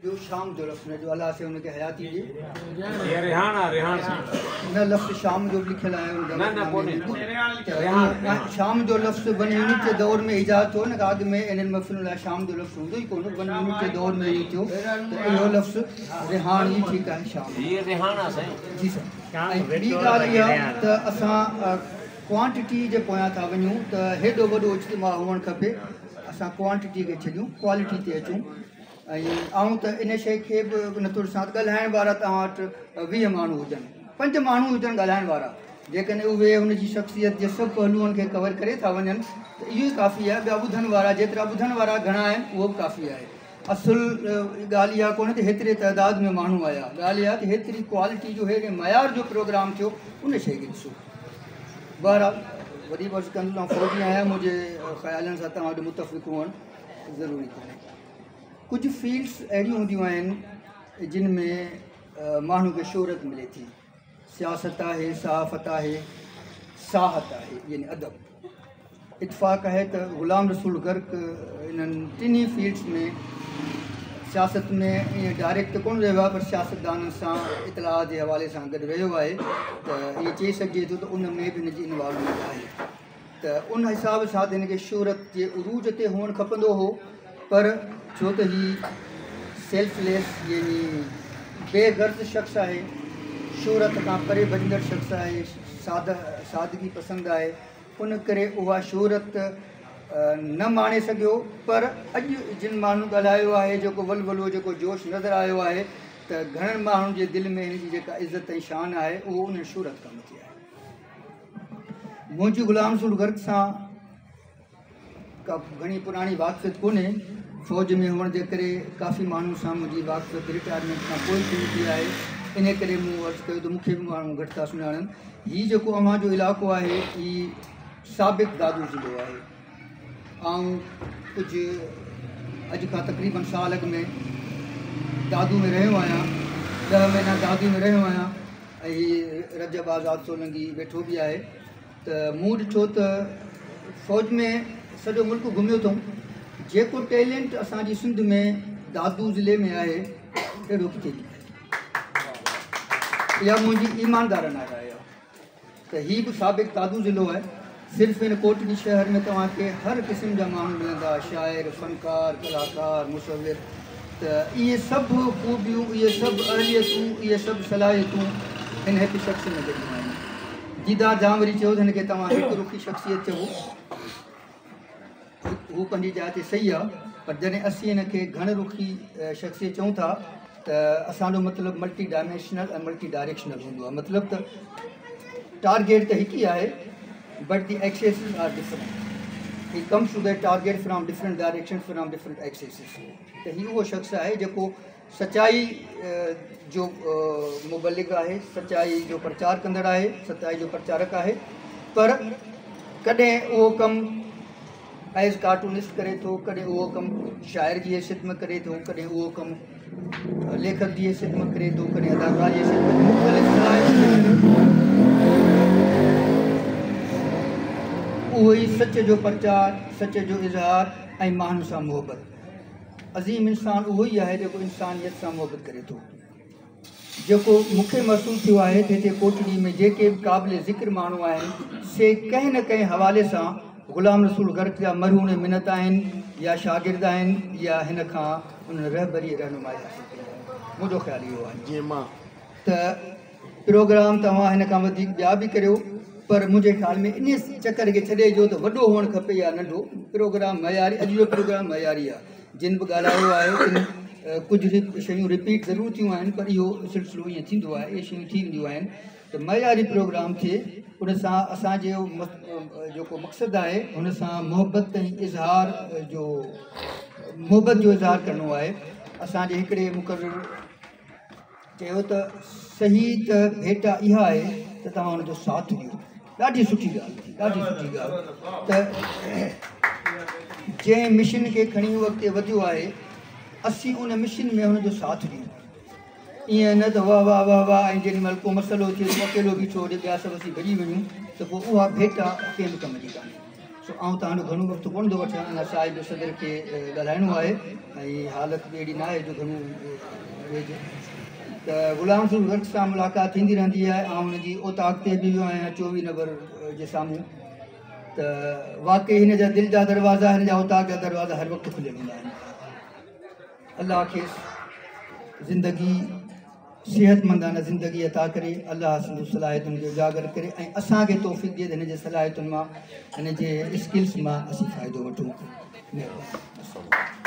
جو شام جو لفظ نه جو الله سي ان کي حياتي ڏي. هي رهاڻ آ رهاڻ سائين. نه لفظ شام جو به لکيل آهي ان نه نه ڪونهي رهاڻ. شام جو لفظ ون يونٽ جي دور ۾ ايجاد ٿيو، ان کان اڳ ۾ انهن محفلن لاء شام جو لفظ هوندو ئي ڪونه. ون يونٽ جي دور ۾ اهو ٿيو ته اهو لفظ رهاڻ ئي ٺيڪ آهي شام. هي رهاڻ آ سائين. جي سائين. ۽ ٻي ڳالهه اها ته اسان ڪوانٽٽي جي پويان ٿا وڃون ته هيڏو وڏو اجتماع هئڻ کپي، اسان ڪوانٽٽي کي ڇڏيون ڪوالٽي تي اچون. ۽ آئون ته ان شيءِ کي به نٿو ڏسان ته ڳالهائڻ وارا توهان وٽ 20 ماڻهو هجن، 5 ماڻهو هجن ڳالهائڻ وارا، جيڪڏهن اهي هن جي شخصيت جي سڀ پهلوئن کي ڪور ڪري ٿا وڃن ته اهو ئي ڪافي آهي. ٻيا ٻڌڻ وارا جيترا ٻڌڻ وارا گهڻا آهن اهو به ڪافي آهي. اصل ڳالهه اها ڪونهي ته هيتري تعداد ۾ ماڻهو آيا، ڳالهه اها ته هيتري ڪوالٽي جو هيڏي معيار جو پروگرام ٿيو ان شيءِ کي ڏسو. بهرحال وڌيڪ عرض ڪندس، آئون فوجي آهيان، منهنجي خيالن سان توهان وٽ متفق هئڻ ضروري ڪونهي. ڪجهه فيلڊس اهڙيون هونديون آهن جن ۾ ماڻهو کي شهرت ملي ٿي. سياست آهي، صحافت آهي، ساهت آهي، يعني ادب. اتفاق آهي ته غلام رسول غرق انهن ٽنهي فيلڊس ۾ سياست ۾ ائين ڊائريڪٽ ته ڪونه رهيو آهي پر سياستدانن سان اطلاع جي حوالي سان گڏ رهيو آهي ته ائين چئي سگهجي ٿو ته ان ۾ به هن جي انوالومينٽ آهي. ته ان حساب سان ته هن کي شهرت جي عروج تي هئڻ کپندو هو، پر ڇو ته هي سيلفليس يعني بي غرض شخص آهي، شهرت کان پري ڀڄندڙ شخص آهي، سادگي پسند آهي، ان ڪري اها شهرت نه ماڻي سگهيو. پر اڄ جن ماڻهن ڳالهايو آهي، جيڪو ولولو جيڪو جوش نظر آيو آهي ته گهڻن ماڻهن جي دل ۾ هن جي جيڪا عزت ۽ شان آهي اهو ان شهرت کان مٿي آهي. منهنجي غلام رسول غرق سان ڪا گهڻي پراڻي واقفيت ڪونهي. فوج ۾ هئڻ جي ڪري ڪافي ماڻهن سان منهنجي واقفيت رٽائرمينٽ کان پوءِ شروع ٿي آهي. ان ڪري مون عرض ڪيو ته مون کي به ماڻهو گهٽ ٿا سڃاڻن. هيءُ جيڪو اوهان جو علائقو آهي هيءُ سابق دادو ضلعو آهي. آئون ڪجهه اڄ کان تقريبن سال اڳ ۾ دادو ۾ رهيو آهيان، 10 مهينا دادو ۾ رهيو آهيان ۽ هيءُ رجب آزاد سولنگي ويٺو به آهي. ته مون ڏٺو ته فوج ۾ سڄو ملڪ گهميو اٿئون، جيڪو ٽيلنٽ اسان جي سنڌ ۾ دادو ضلعي ۾ آهي اهڙو ڪٿي نه آهي. اها منهنجي ايماندارانه راءِ آهي ته هيءُ به سابق دادو ضلعو آهي. صرف هن ڪوٽڙي شهر ۾ توهان کي هر قسم جا ماڻهو ملندا، شاعر، فنڪار، ڪلاڪار، مصور. ته اهي سڀ خوبيون، اهي سڀ اهليتون، اهي سڀ صلاحيتون هن هڪ شخص ۾ گڏيون آهن. ديدار جانوري چيو ته هن کي توهان هڪ رخي شخصيت چئو، هو پنهنجي جاءِ تي صحيح آهي، پر جڏهن اسين هن کي گهڻ رخي شخصيت چئون ٿا ته اسان جو مطلب ملٽي ڊائمينشنل ۽ ملٽي ڊائريڪشنل هوندو آهي. مطلب ته ٽارگيٽ ته هڪ ئي آهي، but the axes are different. He comes to the target from different direction, from different axes. ته هيءُ اهو شخص آهي جيڪو سچائي جو مبلغ آهي، سچائي جو پرچار ڪندڙ آهي، سچائي جو پرچارڪ آهي، پر ڪڏهن اهو ڪم ايز ڪارٽونسٽ ڪري ٿو، ڪڏهن اهو ڪم شاعر جي حيثيت ۾ ڪري ٿو، ڪڏهن اهو ڪم ليکڪ جي حيثيت ۾ ڪري ٿو، ڪڏهن اداڪار جي حيثيت ۾. مختلف صلاحيتون، اهو ئي سچ جو پرچار، سچ جو اظهار ۽ ماڻهن سان محبت. عظيم انسان اهو ئي آهي جيڪو انسانيت سان محبت ڪري ٿو. جيڪو مون کي محسوس ٿيو آهي ته هتي ڪوٽڙي ۾ جيڪي به قابل ذڪر ماڻهو آهن سي ڪنهن نه ڪنهن حوالي سان غلام رسول غرق جا مرهون منت آهن يا شاگرد آهن يا هن کان انهن رهبري رهنمائي حاصل ڪئي آهي. منهنجو خيال اهو آهي جيئن مان ته پروگرام توهان هن کان وڌيڪ ٻيا به ڪريو، پر منهنجي خيال ۾ ان چڪر کي ڇڏي جو ته وڏو هئڻ کپي يا ننڍو. پروگرام معياري، اڄ جو پروگرام معياري آهي. جن به ڳالهايو آهي تن ڪجهه شيون رپيٽ ضرور ٿيون آهن، پر اهو سلسلو ائين ٿيندو آهي، اهي شيون ٿي وينديون آهن. ته معياري پروگرام ٿئي، ان سان اسان جو جيڪو مقصد آهي هن سان محبت ۽ اظهار جو، محبت جو اظهار ڪرڻو آهي. اسان جي هڪڙي مقرر چيو ته صحيح ته ڀيٽا اها آهي ته توهان هن جو ساٿ ڏيو. ڏاڍي سٺي ڳالهه ٿي، ڏاڍي سٺي ڳالهه. ته جنهن مشن کي کڻي اهو اڳتي وڌيو آهي، اسين ان مشن ۾ هن جو ساٿ ڏيون. ائين نه ته واهه واهه واهه واهه ۽ جيڏي مهل ڪو مسئلو ٿئي ته اڪيلو بيٺو هجي، ٻيا سڀ اسين ڀڄي وڃون، ته پوءِ اها ڀيٽا ڪنهن به ڪم جي ڪانهي. سو آئون توهان جو گهڻو وقت ڪونه ٿو وٺان، اڃا صاحب صدر کي ڳالهائڻو آهي ۽ حالت به اهڙي نه آهي جو گهڻو ويهجي. ته غلام رسول ورڪ سان ملاقات ٿيندي رهندي آهي. آئون هن جي اوطاق تي به ويو آهيان 24 نمبر جي سامهون. ته واقعي هن جا دل جا دروازا، هن جا اوطاق جا دروازا هر وقت کليل هوندا آهن. الله کيس زندگي صحتمندانه زندگي عطا ڪري، الله سندس صلاحيتن کي اجاگر ڪري ۽ اسان کي توفيق ڏئي ته هن جي صلاحيتن مان، هن جي اسڪلس مان اسين فائدو وٺون. مهرباني.